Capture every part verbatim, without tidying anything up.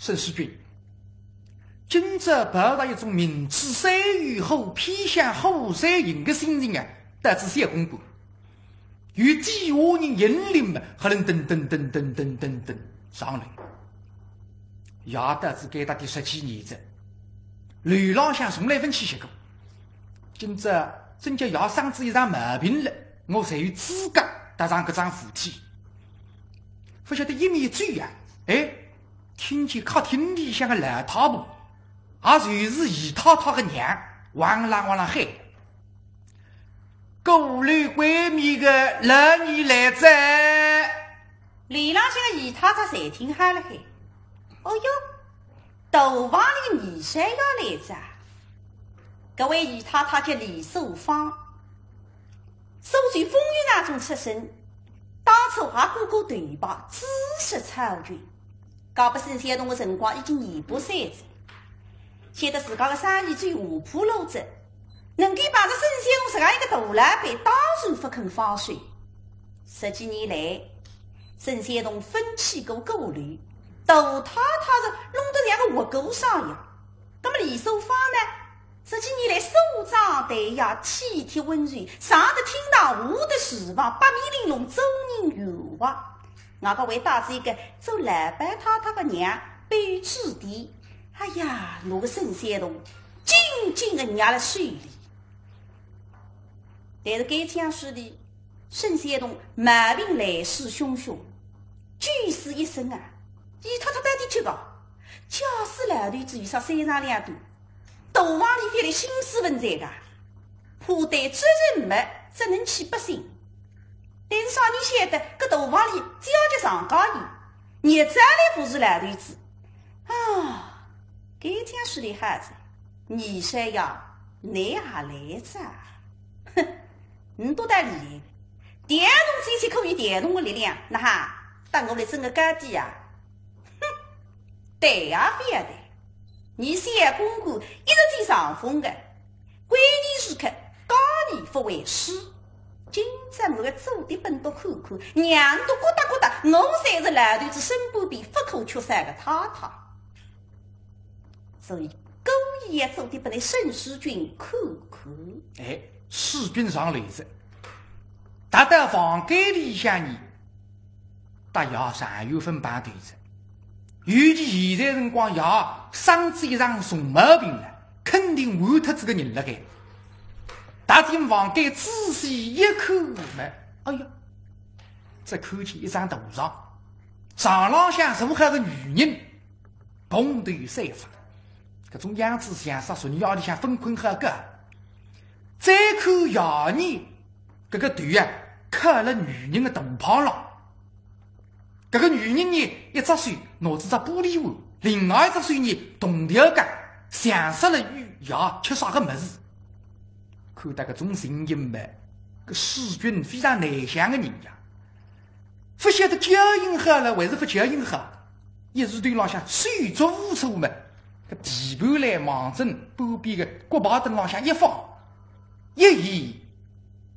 沈世钧，今朝抱着一种明知山有虎，偏向虎山行的心情啊，到仔小公馆，与底下人引领嘛，哈能噔噔噔噔噔噔噔上来。爷到仔该搭点十几年哉，楼浪向从来勿去歇过。今朝真叫爷生仔一场毛病了，我才有资格踏上搿张扶梯。勿晓得一面走呀，哎，听见客厅里向个老太婆，也就是姨太太个娘，哇啦哇啦喊：“鼓楼闺面个老二来哉！”楼浪向个姨太太侪听好了喊：“哦哟，大房里个二少爷来哉啊！”搿位姨太太叫李素芳，苏州丰源当中出身，当初还挂过头牌，知识超群。 嫁拨沈小童个辰光已经廿八岁哉，晓得自家个生意走下坡路哉，能够碰着沈小童实梗一个大老板，当然勿肯放手。十几年来，沈小童分期过鼓楼，大太太是弄得像个活狗商一样。葛末李素芳呢， 十几年来，梳妆戴牙，体贴温柔，上得厅堂，下得厨房，八面玲珑，做人圆滑。外加还带仔一个做老板太太个娘，拨伊指点。哎呀，拿个沈小童紧紧个捏辣手里。但是该腔势里，沈小童毛病来势汹汹，九死一生啊！姨太太到底急个，假使老头子有啥三长两短， 大房里翻来心思问罪个，怕对责任么，只能去不信。但是啥人晓得，搿大房里只要叫上家人，日子里勿是老头子。啊，该腔势里好哉，二少爷，倷也来哉啊？哼，倷多大厉害，调动最最可以调动个力量，哪哈，搭我来争个高低啊？哼，对也勿要对。 伲小公馆一直占上风个，关键时刻，家里勿会输。今朝我个做得本多看看，让倷笃觉得觉得，我才是老头子身边勿可缺少个太太。所以，故意要做得本来沈世钧看看。哎，世钧上楼哉，踏到房间里向呢， 搭爷上月份碰头哉。尤其现在辰光，爷生仔一场重毛病了，肯定换脱仔个人辣海。踏进房间仔细一看嘛，哎呀，只看见一张大床，床浪向坐好个女人，蓬头散发，搿种样子像煞昨日夜里向勿困好个。再看爷呢， 搿个头啊，靠辣女人个肚胯浪。搿个女人呢，一只手拿仔只玻璃碗，另外一只手呢，铜条羹，像煞了与爷吃啥个物事。看到搿种情形嘛，搿世钧非常内向个人呀，勿晓得叫应好了还是勿叫应好，一时头浪向手足无措嘛，搿提盘来望准半边个骨牌凳浪向一放， 一言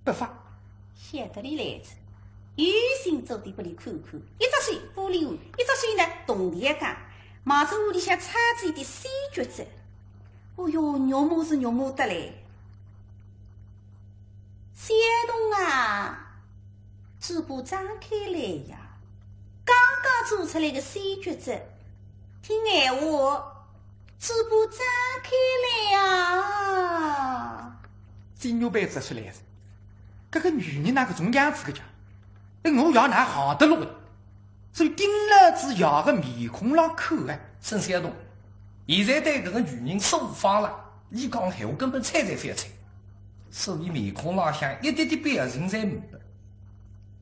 不发。晓得俚来哉，有心做得拨俚看看，一只手玻璃碗，一只手呢铜条羹，望仔碗里向抄仔一点鲜橘子。哦哟，肉麻是肉麻得来。小童啊，嘴巴张开来呀，刚刚做出来个鲜橘子，听闲话， 嘴巴张开来啊！鲜肉爿咾出来哉，搿个女人哪哼搿种样子个介？哎，我爷哪哼得落个？所以盯牢仔爷个面孔浪看哎。沈小童，现在对搿个女人说话了，俚讲闲话根本睬侪勿要睬，所以面孔浪向一点点表情侪呒不。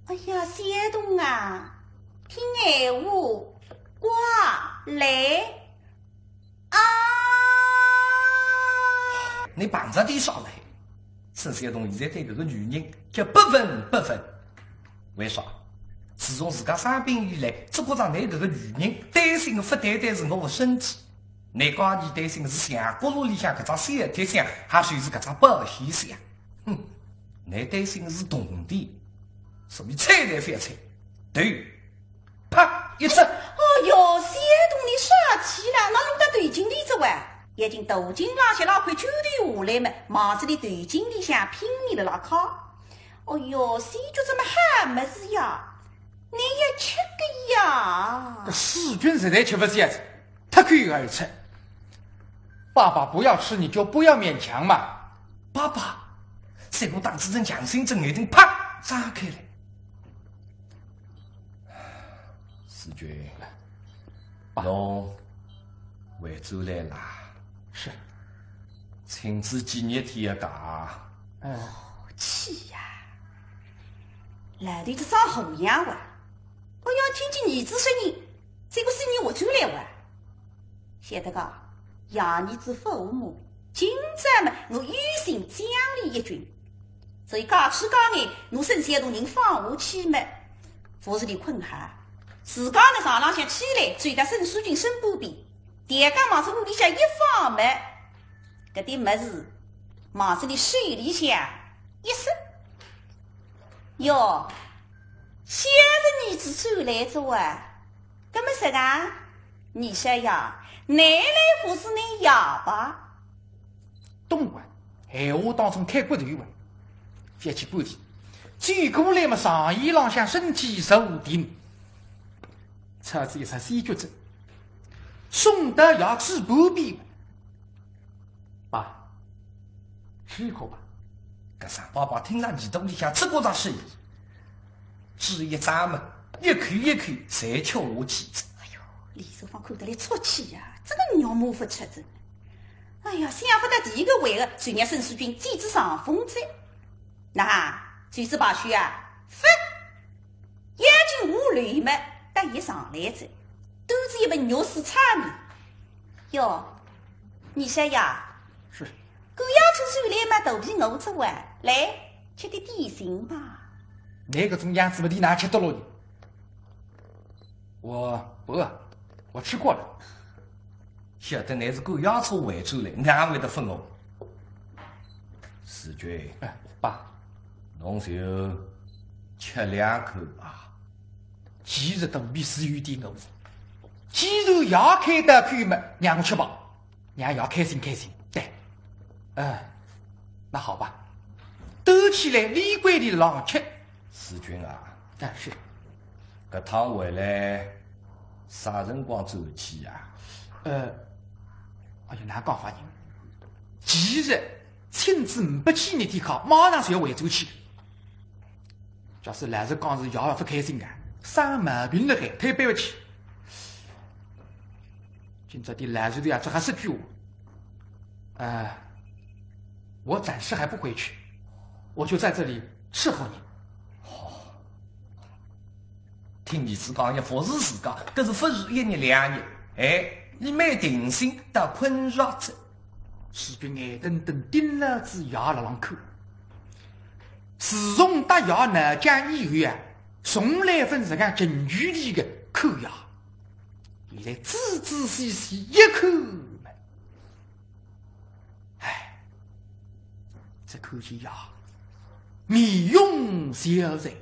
哎呀，小童啊，听闲话，乖，来， 啊！倷碰着点啥了？沈小童现在对搿个女人叫不闻不问。为啥？自从自家生病以来，只觉着倷搿个女人担心个勿单单是我个身体，倷讲俚担心个是墙角落里向搿只小铁箱，还就是搿只保险箱。哼，倷担心个是铜钿，所以睬侪勿要睬。对。 啪一只。哦哟，小童，倷啥去了，哪弄到头颈里哉哇？眼睛头颈浪向那块绢头下来嘛，望仔俚头颈里向拼命地拉敲。哦哟，小脚怎么好物事呀？你也吃个呀？搿世钧实在吃勿消哉，脱口而出：“爸爸不要吃，你就不要勉强嘛。”“爸爸！”三个打仔一阵强心针，眼睛啪张开来。世钧，爸。侬回转来啦？是。请仔几日天个假？嗯。气呀！老头子装猴样哇！我要听见儿子声音，这个声音我出来哇！晓得个，爷儿子父母，今朝嘛，我有心将你一军。所以假使讲呢，我沈小大人放下去嘛，勿是你困哈，自家呢床浪向起来，走到沈世钧身边边，吊架望仔屋里向一放嘛，搿点物事望仔你手里向一塞。哟，小侄儿子转来哉哇！搿么说啊，二少爷，倷来服侍倷爷吧？懂哇，闲话当中开骨头哇，覅去管伊。转过来么，床沿浪向身体坐定，操仔一只小脚子，送到爷身边边。爸，歇一歇吧。搿声爸爸听了耳朵里向只觉着适意，只一张么，一口一口侪吃下去哉。哎哟，李淑芳看得来出气呀，这个肉麻勿出哉。哎呀，想勿到第一个回合，就让沈世钧占仔上风哉。那，就此罢休啊？勿，眼睛无泪么，搭伊上来哉，端仔一盆肉丝炒面。哟，二少爷，是。 狗咬出手来嘛，肚皮饿哉哇，来，吃点点心吧。倷搿种样子么，俚哪吃得落呢？我不饿，我吃过了。晓得倷是狗咬出回转来，哪会得勿饿？世钧，哎，爸。侬就吃两口吧。其实肚皮是有点饿，既然爷开得口么，让我吃吧。 让爷开心开心。对，嗯，那好吧。端起来，立规立浪吃。世钧啊，但是，搿趟回来啥辰光转去呀？呃，哎呀，难讲法呢。其实，请仔呒不几日天假，马上就要回转去。 假使老实讲是爷勿开心个，生毛病了还推扳勿去。今朝对老实头也只好说句话，呃，我暂时还不回去，我就在这里伺候你。好，听儿子讲要服侍自家，搿是勿是一日两日？哎，伊蛮定心，倒困着哉。世钧眼瞪瞪盯牢仔爷辣浪看。 自从搭爷闹僵以后啊，从来勿是搿样近距离个看爷，现在仔仔细细一看嘛，哎，只看见爷面容憔悴，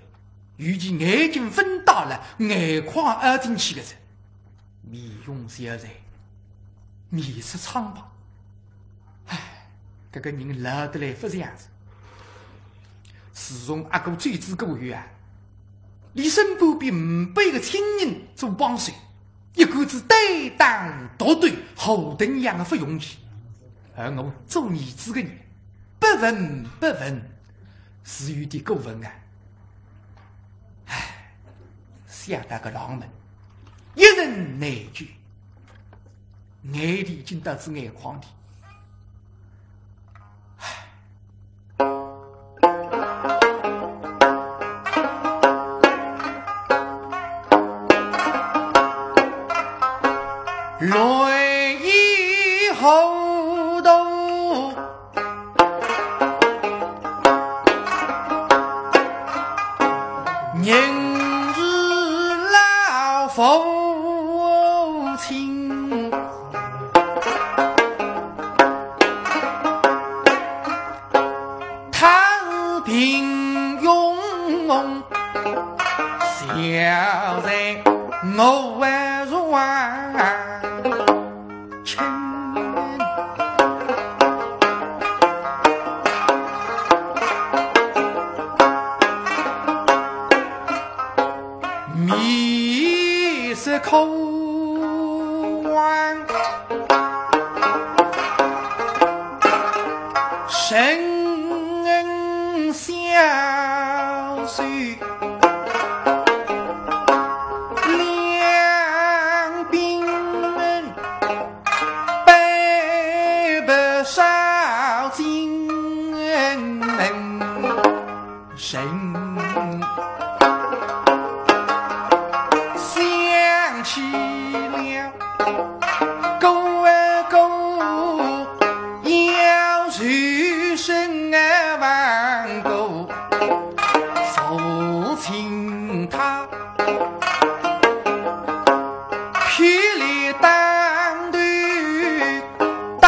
尤其眼睛分大了，眼眶凹进去个哉，面容憔悴，面色苍白。 唉，搿个人老得来勿像哉。自从阿哥走仔过后啊，俚身边边呒不一个亲人做帮手，一干子单打独斗，何等样个勿容易。而我做儿子个人，不闻不问，是有点过分啊。唉，想到搿浪么，一阵内疚。 眼泪已经到仔眼眶里。泪已糊涂，人是老父亲。 他是平庸，小人我是王。面色枯黄，神消瘦，两鬓白白少精神。 想起了哥哥要受审啊，亡故父亲他 霹雳当头大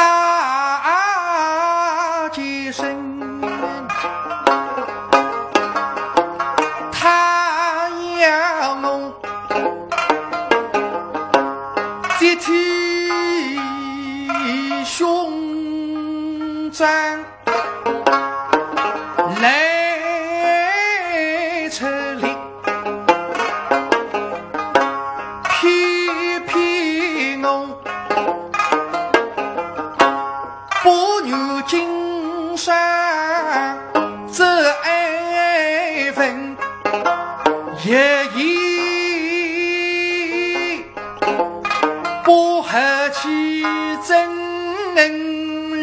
叫声，他要我集体胸章。 来出力，骗骗我，不如今生这爱恨也已 不合其真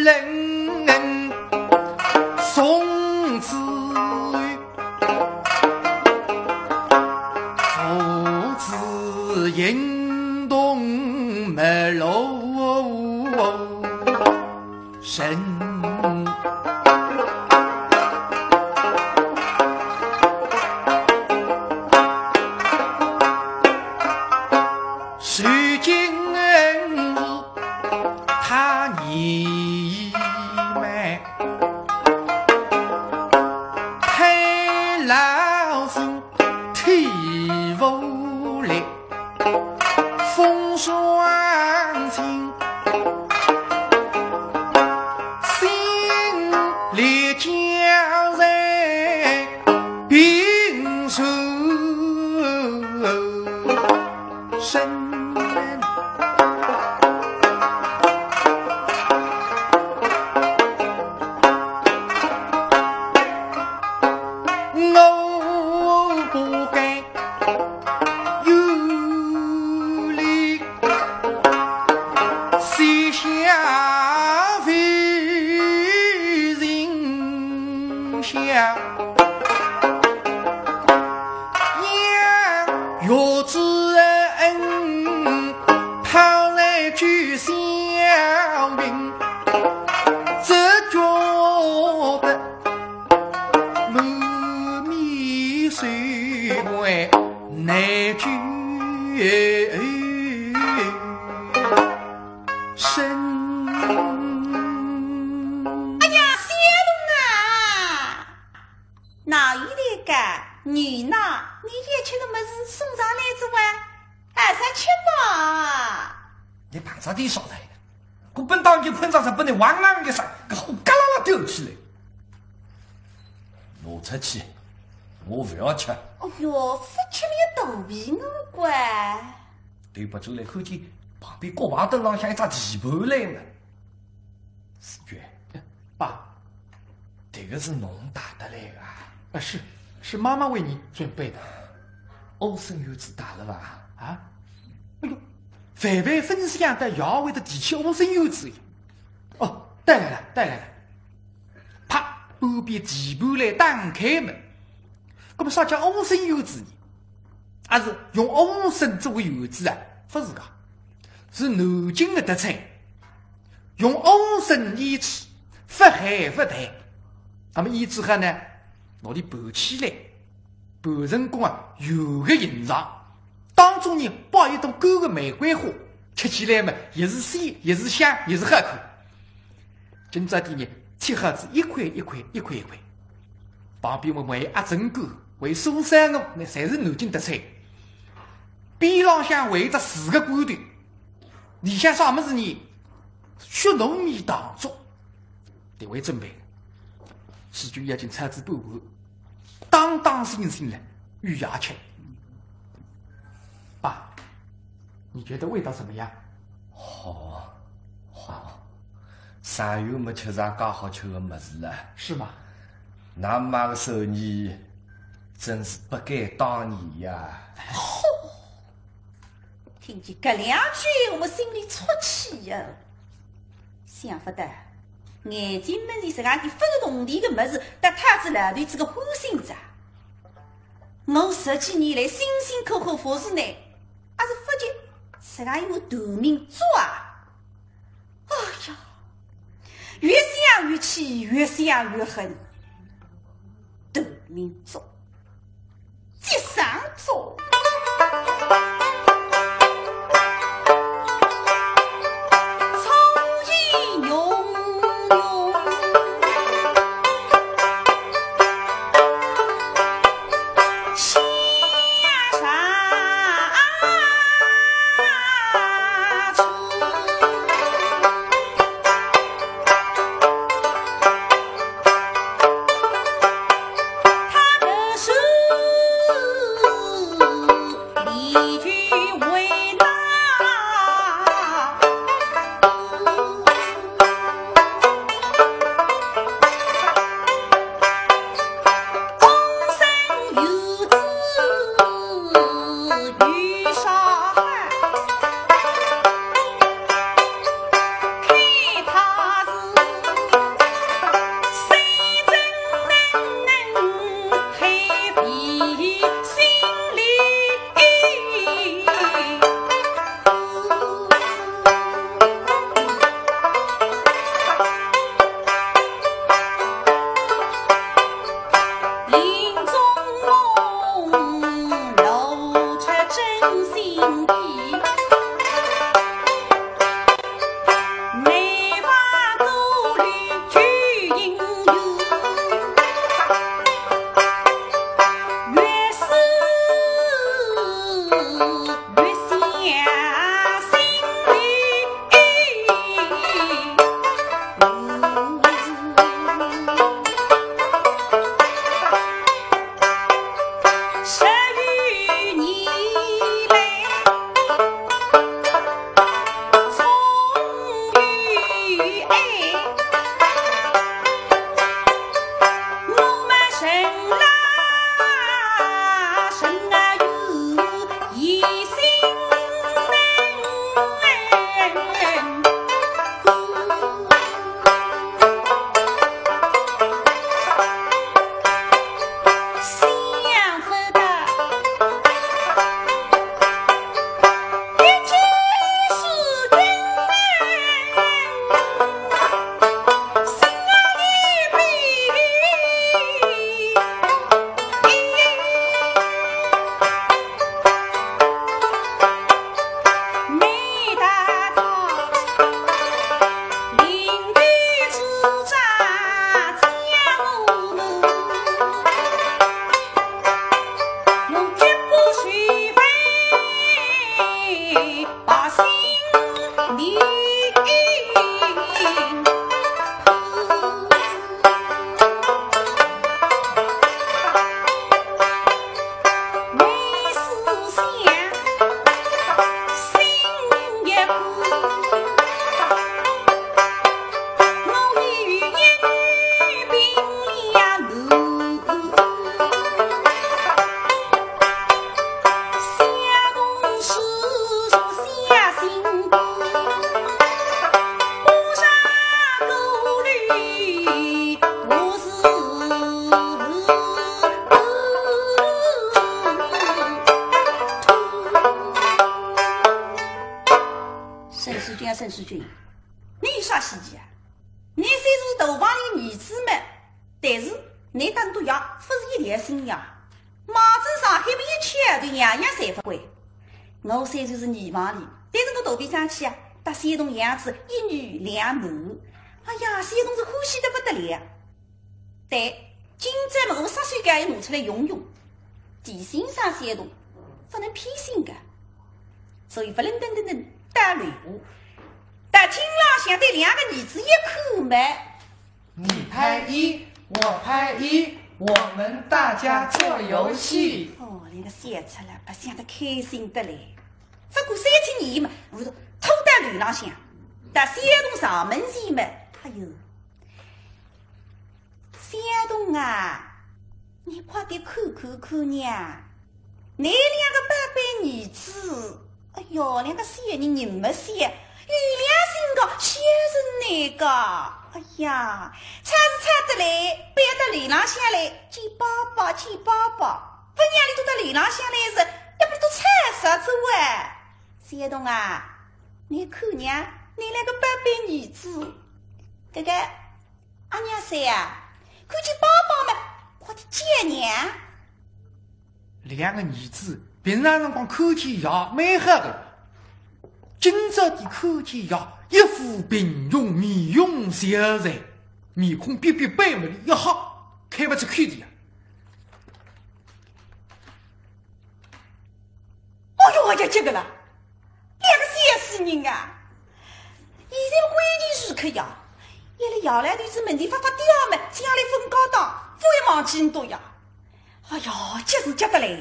人，从此父子形同陌路人。 如今他年迈，太老身体无力，风霜清，心力交瘁。 平素身，我不该有理 膝下为人下，养育之恩，抛来救小民，这叫得 满面羞愧难救身。哎呀，小童啊，哪有的个？你呢？你要吃的么事送上来子哇？哎，先吃吧。你碰着点啥来了？我本当就困着，才不能汪啷一声，搿火嘎啦啦吊起来。拿出去，我勿要吃。哎哟，勿吃了肚皮饿个。对勿住来看见旁边角板凳浪向一只提盘来了。世钧，爸，迭个是侬带得来个啊？啊，是，是妈妈为你准备的。乌参丸子带了伐？啊？哎哟，万万勿想到爷会得提起乌参丸子呀。哦，带来了，带来了。啪，半边提盘来打开么，搿么啥叫乌参丸子呢？阿是用乌参做个丸子啊？勿是个，是南京个特产。 用乌参腌制，勿咸勿淡。那么腌制好呢，拿伊拌起来，拌成功啊，圆个形状，当中呢摆一朵干个玫瑰花，吃起来嘛，也是鲜，也是香，也是好看。今朝点呢，切好仔一块一块，一块一块，旁边么还有鸭胗干，还有苏三鹅，那侪是南京特产。边浪向还有只四个罐头，里向啥物事呢？血浓于糖粥。迭位准备，世钧已经炒仔半碗，当当心心了，与夜吃。爸，你觉得味道怎么样？好，好，三月没吃着介好吃的物事了。是吗？㑚妈个手艺真是不改当年呀。听见搿两句，我心里出气呀。想勿到，眼睛门前实梗个勿值铜钿个物事，搭太子老头子个欢心哉。我十几年来辛辛苦苦服侍㑚，阿是勿及实梗一碗断命粥啊！哎呀，越想越气，越想越恨。断命粥， 接上走。沈世钧啊，沈世钧，你有啥稀奇啊？你虽是大房里儿子嘛，但是你搭倷爷勿是一条心呀。 马正上海么一切对娘娘侪勿管。我虽然是二房里，但是我肚皮上去啊，搭小童养仔一女两男。哎呀，小童是欢喜得不得了。对，今朝么我杀手锏要拿出来用用，提醒声小童，勿能偏心个。所以勿能等等等到楼下，大厅浪向对两个儿子一看嘛，你拍一，我拍一，我们大家做游戏。哦，两个笑出来，白相得开心得来。不过三七二嘛，我说拖到楼浪向，到小东上门前嘛，哎哟，小东啊，你快点看看看呀。 你两个宝贝儿子，哎哟，两个小人人么小，有良心个，孝顺你个。哎呀，吵是吵得来，别到楼浪向来，见爸爸，见爸爸，不让你都到楼浪向来是，要不都吵死子喂。小东啊，你看呀，你两个宝贝儿子，这个阿娘三啊，看见爸爸嘛，快点叫娘。 两个儿子平常辰光看见爷蛮好个，今朝点看见爷一副平庸面容，笑容，面孔逼逼白么一吓，开勿出口子呀。哎哟，我要急个了，两个笑死人啊！现在关键时刻呀，一来爷来头子门前发发嗲么，将来分家当，勿会忘记你多呀。 哎呀，急是急得来。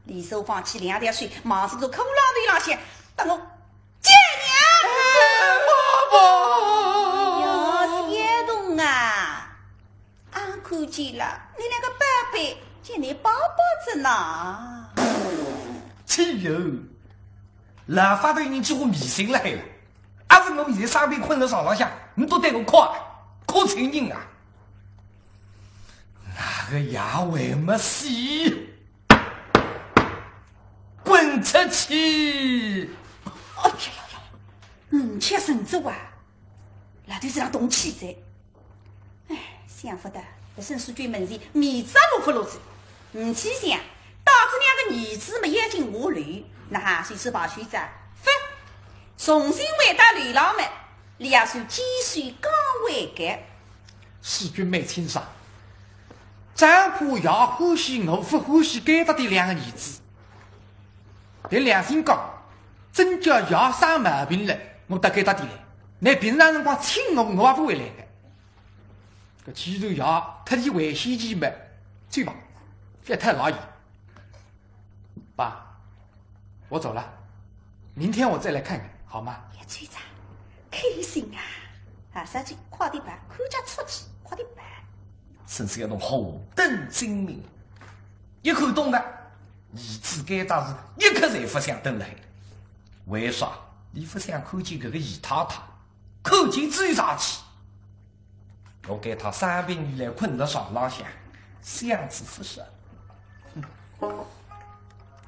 李素放起两条手，忙是个骷髅头浪向，等我见娘。哎，爸爸！哟，小东啊，俺看见了，你两个宝贝，见你爸爸着呢。气哟，老发头人几乎迷信了海了。阿是我现在生病困了床浪向，你都对我哭啊，哭成人啊！ 哪个爷还没死？滚出去！哎呀呀呀，五七神子哇，老头子让动气哉。哎，想勿到，辣沈世钧门前面子落勿落子，唔去想，带仔两个儿子么要紧下楼，那还是是把水仔，勿，重新回到楼浪么，李亚手坚守岗位个。 世钧蛮清爽，只怕爷欢喜我，勿欢喜该搭点两个儿子。凭良心讲，真叫爷生毛病了，我到该搭点来。倷平常辰光请我，我也勿会来个。搿既然爷特地回信息么，走吧，覅太老远。 爸，我走了，明天我再来看你，好吗？也走哉，开心啊！啊，啥子？快点办，看家出去，快点办。沈小东火等精明，一看懂了，儿子该搭是一刻侪勿想等了。为啥？伊勿想看见搿个姨太太，看见最生气。 我该搭生病以来困辣床浪向，想仔勿少。哼，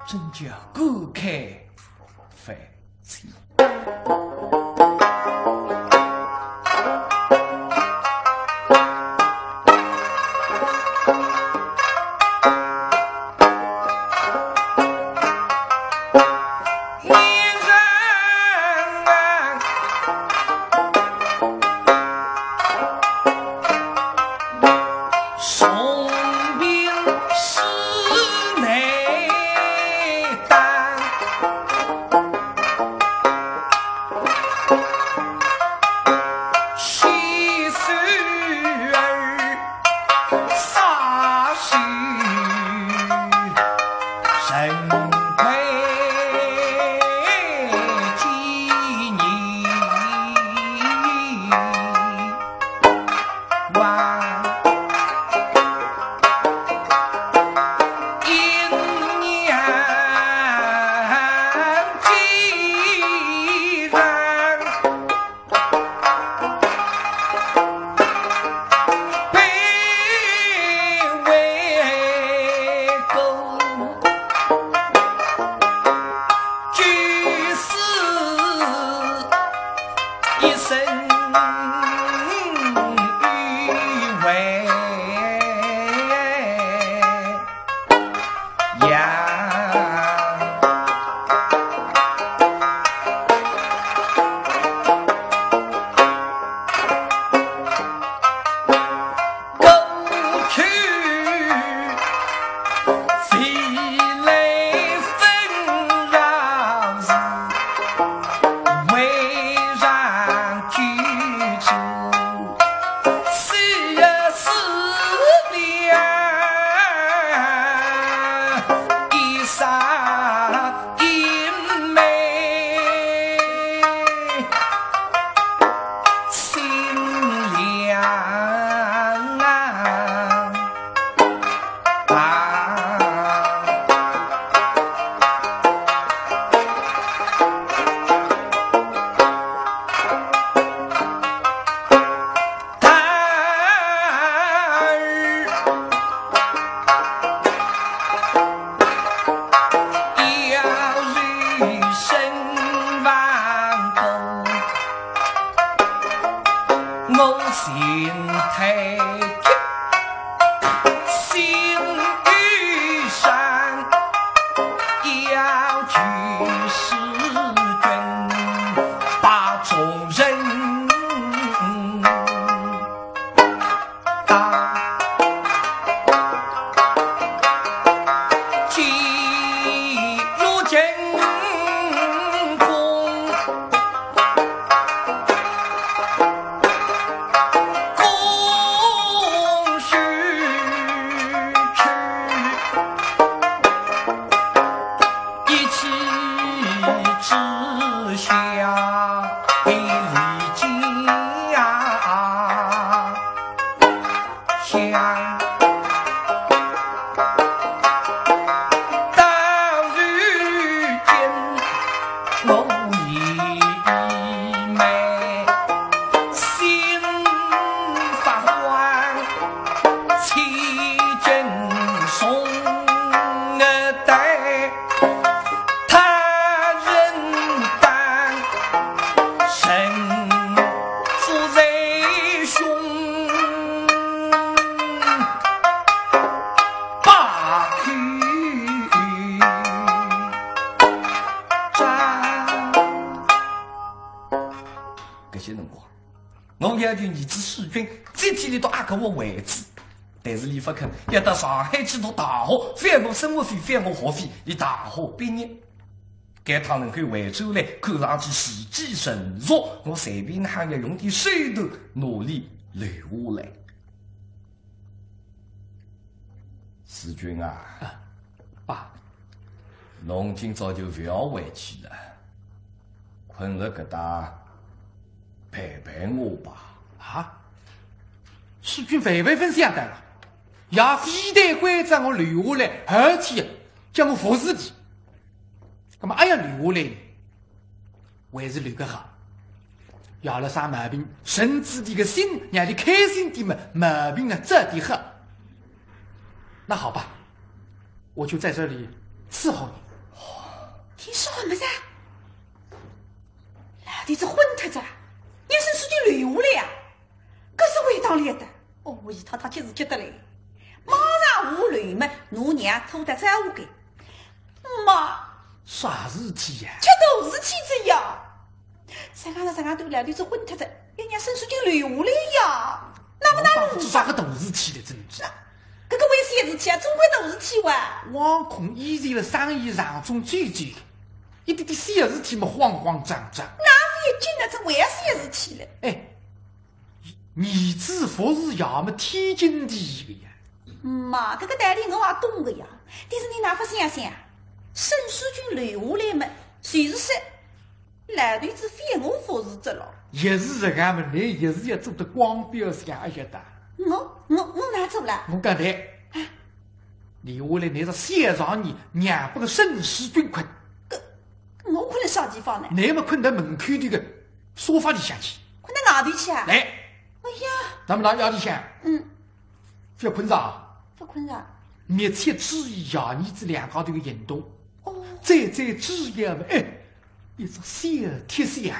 真叫感慨万千。死也死了一生一妹，心凉啊。 啊，他儿要离身亡故，我心太急。 心与善，要救世君，把众人打。既入进宫， 公许去，一气之下，被李家 想，到如今我已没心发慌，千斤重担 他人当，身负在胸，把口张。搿歇辰光， 我要求儿子世钧集体里到阿哥屋回去，但是伊勿肯，要到上海去读大学，返我生活费，返我学费，伊大学毕业。搿趟能够回转来，看上去时机成熟，我随便哪能要用点手段，拿伊留下来。 世钧啊，啊，爸。侬今朝就勿要回去了，困辣搿搭陪陪我吧。啊？世钧万万勿想得了，爷非但关照我留下来，而且叫我服侍伊。葛末阿要留下来呢， 还是留个好。爷了生毛病，顺仔俚个心，让俚开心点嘛，毛病啊早点好。那好吧，我就在这里伺候你。听说没噻？老头子昏脱哉，让沈世钧留下来呀？ 搿是为当然的。哦，姨太太急是急得来，马上下楼嘛，拿娘拖到灶下去。妈，啥事体呀？出大事体哉呀！啥个啦，啥个啦，老头子昏脱哉，要让沈世钧留下来呀。那么那弄啥个大事体了，真是。搿个为啥事体啊？总归大事体哇。枉空以前了生意上中最最个，一点点小事体嘛慌慌张张。那是一紧啊，这为啥事体了？哎， 儿子服侍爷么天经地义个呀。妈，搿个道理我也懂个呀，但是侬哪勿想想，沈世钧留下来么，就是说，老头子非我服侍着了。也是这个么，侬也是要做得光标想一下的。我，我，我哪做了？我讲的，留下来侬是先让伊娘拨个沈世钧困。搿，我困了啥地方呢？侬么困到门口头个沙发里向去。困到外头去啊？来。 哎呀，那么㑚夜里向，嗯，覅困着啊？覅困着。密切注意爷儿子两家头个行动。哦。再再注意啊，哎，一只小铁箱。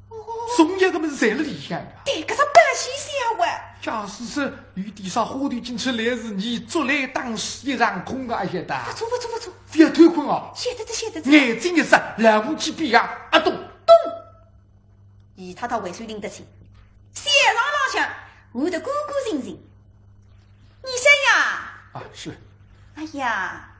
哦。重要个物事侪辣里向个。对，搿只保险箱哇。假使说有点啥花头进出来是，侬竹篮打水一场空个，阿晓得？勿错，勿错，勿错。覅偷困啊。晓得哉，晓得哉。眼睛一眨，老母鸡闭上，啊，咚。咚。 姨太太还算拎得清，小床浪向换得干干净净。你想呀？啊，是。哎呀，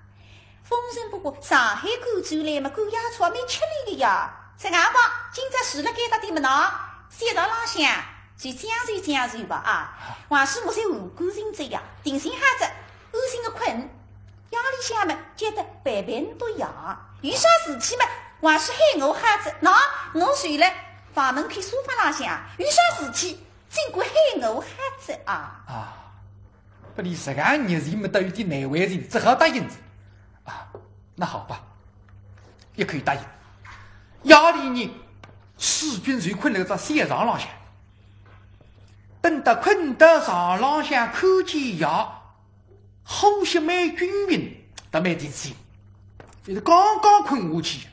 风尘仆仆上海赶转来嘛，赶夜车蛮吃力个呀。这样吧，今朝住辣该搭点么喏，小床浪向就将就将就吧啊，横竖我侪换过身子呀，定心好仔，安心个困。夜里向么，叫得陪陪侬呀，有啥事体么，横竖喊我好仔，喏，我睡了房门口沙发浪向，有啥事体尽管喊我好仔啊。啊，拨俚实梗热情么，倒有点难为情，只好答应仔。啊，那好吧，一口答应。夜里呢，世钧就困辣搿只小床浪向。等到困到床浪向，看见爷，呼吸蛮均匀，倒蛮定心。就是刚刚困下去，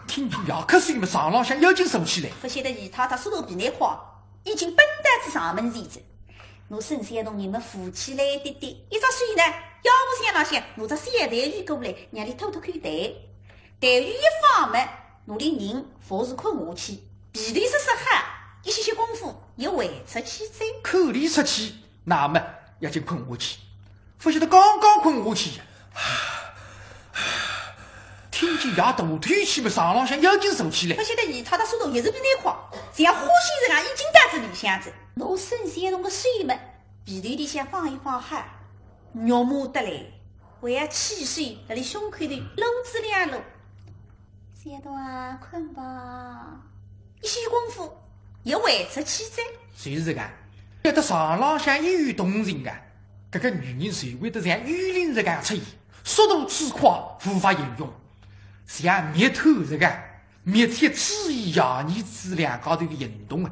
听见爷咳嗽么，床浪向要紧坐起来。勿晓得姨太太速度比侬快，已经奔到仔床门前仔。我沈小童人么扶起来点点，一只手呢，腰部向浪向拿只小台椅过来，让俚透透口气。台椅一放么，拿俚人服侍困下去，皮头濕湿好，一歇歇功夫又回出去哉。看俚出气，那么要紧困下去。勿晓得刚刚困下去呀，听见爷大吐气么，床浪向要紧坐起来。勿晓得姨太太速度也是比侬快，像火星一样已经到仔里向仔。我沈小童个手么，皮头里向放一放好，肉麻得来，还要起手辣俚胸口头撸仔两撸。小童啊，困吧。一歇功夫又回出去哉。就是讲，觉得床浪向有动静啊，搿个女人就会得像幽灵一样出现，速度之快无法形容，像密探一样，密切注意爷儿子两家头个行动啊。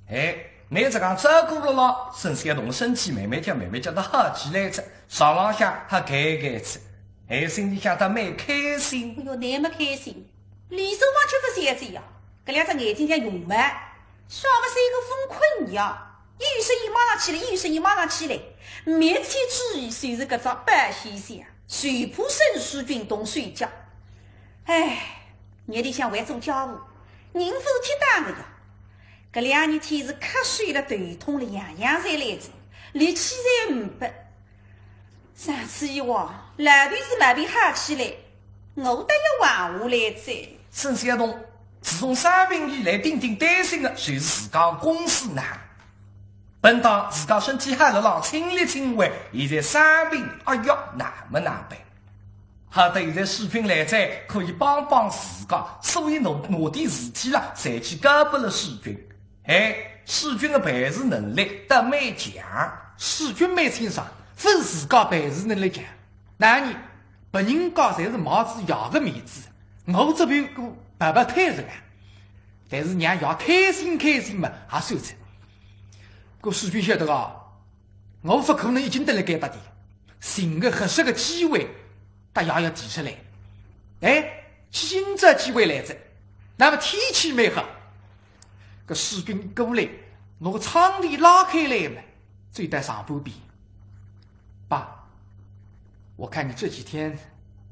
哎，侬实梗照顾了咯，沈小童身体慢慢叫慢慢叫得好起来哉，床浪向还开开哉，哎，心里向倒蛮开心。哎哟，侬么开心，李守旺吃勿消哉呀，搿两只眼睛像熊猫，啥么三个疯困一样，有声音马上起来，有声音马上起来，密切注意就是搿只白先生，就怕沈世钧动手脚。唉，日里向还做家务，人勿是铁打个呀。搿两日天是咳嗽了头痛了，样样侪来哉，力气侪呒不。上次一晃，老头子毛病好起来，我倒要横下来哉。沈小童，自从生病以来，顶顶担心的就是自家公事呢。本当自家身体好了，让亲力亲为，现在生病，哎呀，那么难办。好得现在世钧来哉，可以帮帮自家，所以拿，拿点事体啦，侪去交拨了世钧。哎，世钧的办事能力倒蛮强。世钧蛮清爽，勿是自家办事能力强，哪能？别人家侪是卖仔爷个面子，我只不过白白推着个。但是让爷开心开心嘛，也算哉。搿世钧晓得啊，我勿可能一径蹲辣该搭的，寻个合适个机会，搭爷要提出来。哎，今朝机会来哉，那么天气蛮好，搿世钧过来，拿个窗帘拉开来嘛，走到床半边。爸，我看你这几天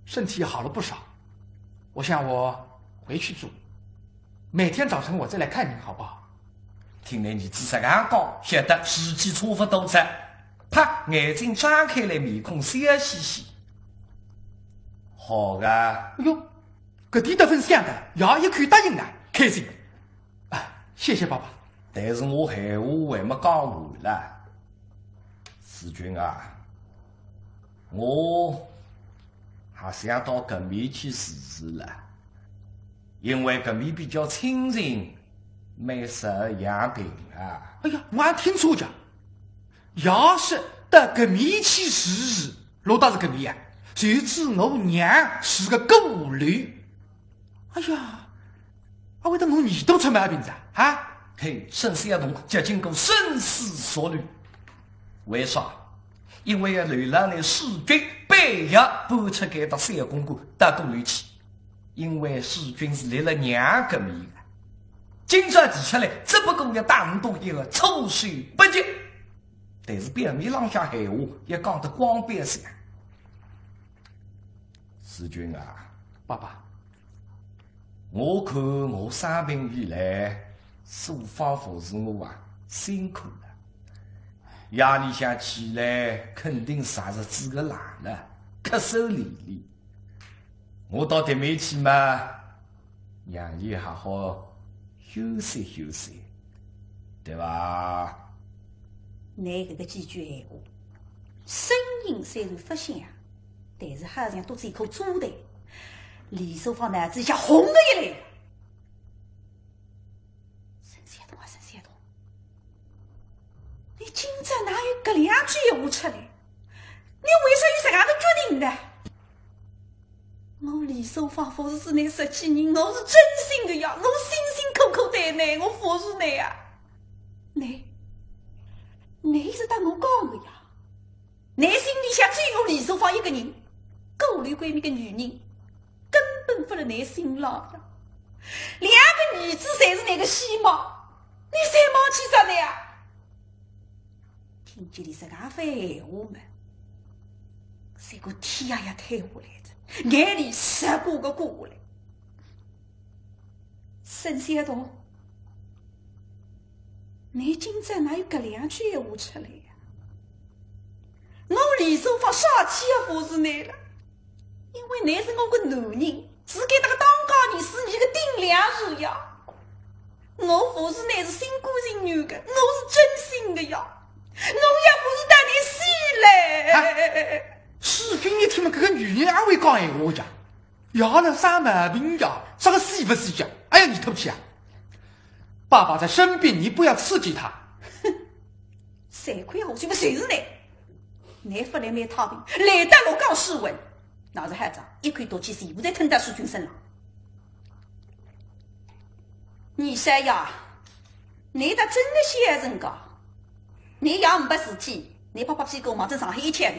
身体好了不少，我想我回去住，每天早晨我再来看您好不好？听侬儿子实梗讲，晓得时机差勿多哉，啪，眼睛张开来，面孔笑嘻嘻。好个。哎哟，搿点得分享的，爷一口答应了，开心。啊，谢谢爸爸。但是我闲话还没讲完啦。世钧啊，我还想到搿面去住住了，因为搿面比较清静，蛮适合养病啊。哎呀，我还听错着，爷说到搿面去住住，落搭是搿面啊，就指我娘住个过楼。 哎呀，阿会得我耳朵出毛病哉啊？嘿，沈小童就经过深思熟虑。为啥？因为要楼浪个世钧半夜搬出该搭小公馆到过楼去，因为世钧是立了娘搿面个。今朝提出来，只不过要打五多一个措手不及。但是表面浪向闲话要讲得光光些。世钧啊，爸爸， 我看我生病以来，苏芳服侍我啊，辛苦了。夜里向起来肯定着实子个冷了，咳嗽连连。我到迭面去嘛，让伊好好休息休息，对吧？㑚搿个几句闲话，声音虽然勿响，但是好像笃仔一颗炸弹，李淑芳脑子里向轰个一来。沈小东啊，沈小东，你今朝哪有搿两句闲话出来？你为啥有搿样个决定呢？ 我李淑芳服侍㑚十几年，我是真心的呀，我辛辛苦苦对㑚，我服侍㑚呀。㑚，㑚是搭我讲的呀，㑚心里向只有我李淑芳一个人，顾虑闺蜜个女人，根本勿辣㑚心浪呀。两个儿子侪是㑚个希望，㑚侪忘记脱了呀。 听见俚搿样番闲话么，像个天啊也塌下来哉，眼泪直挂个挂下来。沈小东，你今朝哪有搿两句闲话出来呀？我李淑芳啥体也服侍㑚了？ 因为㑚是我个男人，是该搭个当家人，是伲个顶梁柱呀。我服侍㑚是心甘情愿的，我是真心的呀。我要服侍到㑚死嘞。啊，世钧一听嘛，搿个女人阿会讲闲话呀？夜了啥毛病呀？啥个死勿死呀？哎呀，你吐气啊！爸爸在生病，你不要刺激他。哼，罪魁祸首嘛就是㑚。 㑚勿来买太平，来得落讲斯文，那是好哉，一口毒气全部侪吞到世钧身浪。二少爷，你倒真个孝顺个，你爷没事体，你拍拍屁股望准上海一跳头，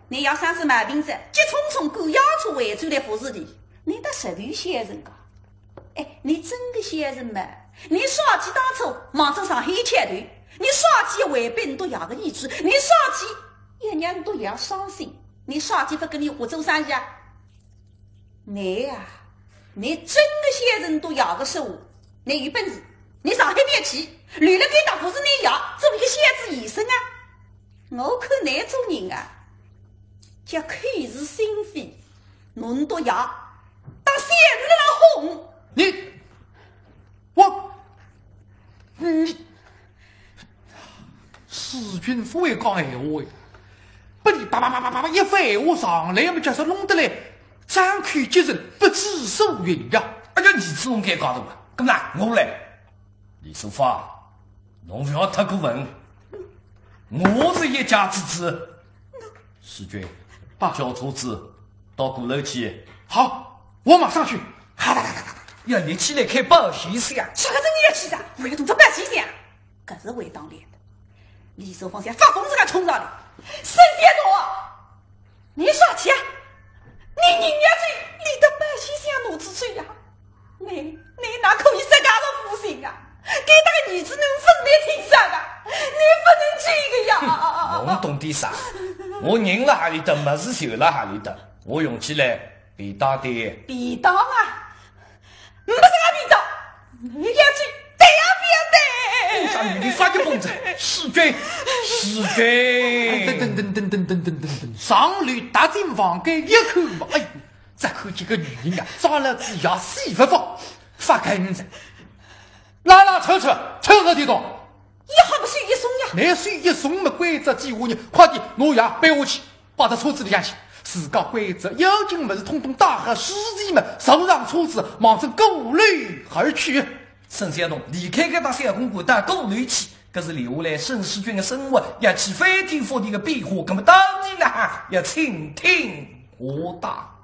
你爷生仔毛病哉，急匆匆赶夜车回转来服侍你，你倒实头孝顺个。 哎，你真个孝顺嘛？你啥体当初望准上海一跳头？你啥体要违背你笃爷个意志？你啥体要让你笃爷伤心？你啥体勿跟你爷做生意啊？你呀，你真个孝顺笃爷个说话，你有本事，你上海覅去，留辣该搭服侍你爷，做一个孝子贤孙啊！我看㑚做人啊，叫口是心非， 侬笃爷当小囡辣辣哄。你，我，你，世钧勿会讲闲话呀，拨俚叭叭叭叭叭叭一番闲话上来么，就是弄得来张口结舌，不知所云呀。哎呀，儿子侬该讲的嘛，搿么我来。李淑芳，侬勿要太过分，我是一家之主。 世钧，爸，叫车子到鼓楼去。好，我马上去。哈哒哒哒哒哒。要立起来开保险箱。啥个人要去噻？我要动作保险箱。搿是回当来的。李淑芳像发疯子个冲上来，沈小东啊，你啥体啊？你人要走，你的保险箱拿出去呀！ 你，你哪可以自家个无情啊？该搭个儿子侬勿是你亲生个，你勿能去个呀！侬懂点啥？我人辣何里搭，物事就辣何里搭，我用起来便当点。便当啊？没啥个便当，侬要去对也不要对。这女的发起疯子，世钧，世钧。哎，等等等等等等等等等，上楼踏进房间一看嘛，哎， 再看见个女人呀，抓牢仔爷死勿放，发呆哉。拉拉扯扯，扯个地道。一下么手一松呀。拿手一松么，关照几下人，快点拿爷背下去，摆到车子里向去。自家关照要紧物事统统带好，随即么，坐上车子，望准鼓楼而去。沈小东离开搿搭小公馆到鼓楼去，搿是留下来沈世钧个生活要起翻天覆地个变化，搿么到底哪哈，要请听下档。